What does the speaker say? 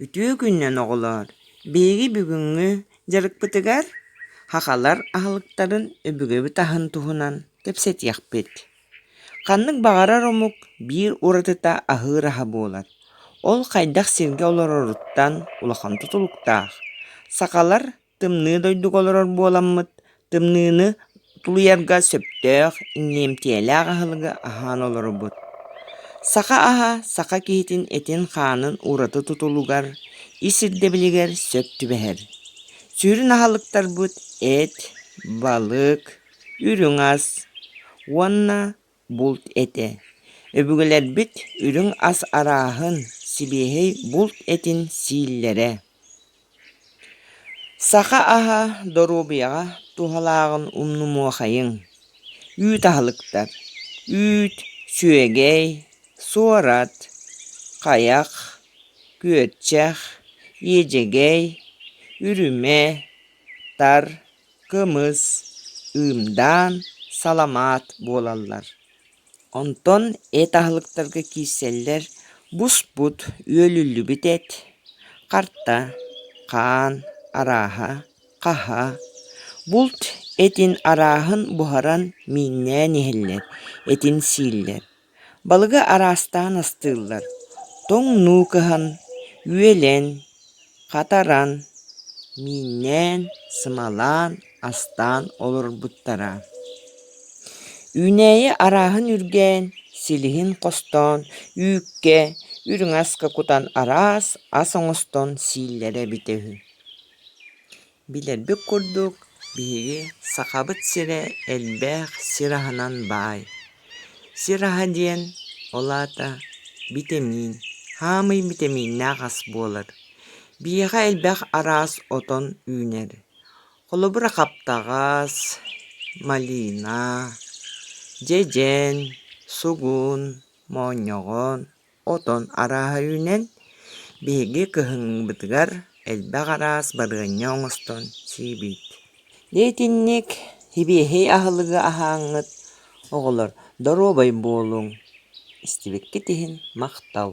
Үтүө күнүнэн оҕолоор, биһиги бүгүҥҥү дьарыкпытыгар сахалар аһылыктарын өбүгэбит аһын туһунан кэпсэтиэхпит. Ханнык баҕарар омук биир уратыта аһыыр аһа буолар. Ол хайдах сиргэ олороруттан улахан тутулуктаах. Сахалар Тымныы дойдуга олорор буоламмыт, тымныыны тулуйарга сөптөөх, иҥэмтиэлээх аһылыгы аһаан олоробут. Саха аһа саха киһитин этин-хаанын ураты тутулугар, ис ирдэбилигэр сөп түбэһэр. Сүрүн аһылыктарбыт эт, балык, үрүҥ ас уонна булт этэ. Өбүгэлэрбит үрүҥ ас арааһын, сибиэһэй булт этин сииллэрэ. Саха аһа доруобуйаҕа туһалааҕын умнумуохайыҥ. Үүт аһылыктар: үүт, сүөгэй, суорат, хайах, күөрчэх, иэдьэгэй, үрүмэ, тар, кымыс, ыымдаан, саламаат буолаллар. Онтон эт аһылыктарга киирсэллэр буспут, үөлүллүбүт эт, харта, хаан арааһа, хаһа, булт этин арааһын буһаран мииннээн иһэллэр, этин сииллэр. Балыгы араастаан астыыллар: тоҥнуу кыһан, үөлэн, хатаран, мииннээн, сымалаан, астаан олорбуттара. Үүнээйи арааһын үргээн, силиһин хостоон, үүккэ, үрүҥ аска кутан араас ас оҥостон сииллэрэ эбитэ үһү. Билэрбит курдук, биһиги Сахабыт сирэ элбэх сир аһынан баай. Сир аһа диэн, ол аата битэмиин, хаамый битэмииннээх ас буолар. Биһиэхэ элбэх араас отон үүнэр. Холобура хаптаҕас, малина, дьэдьэн, сугун, моонньоҕон, отон арааһа үүнэн, биһиги кыһыҥҥыбытыгар элбэх араас барыанньа оҥостон сиибит. Дьэ итинник сибиэһэй аһылыгы аһааҥҥыт, оҕолор, доруобай буолуҥ, истибиккит иһин махтал.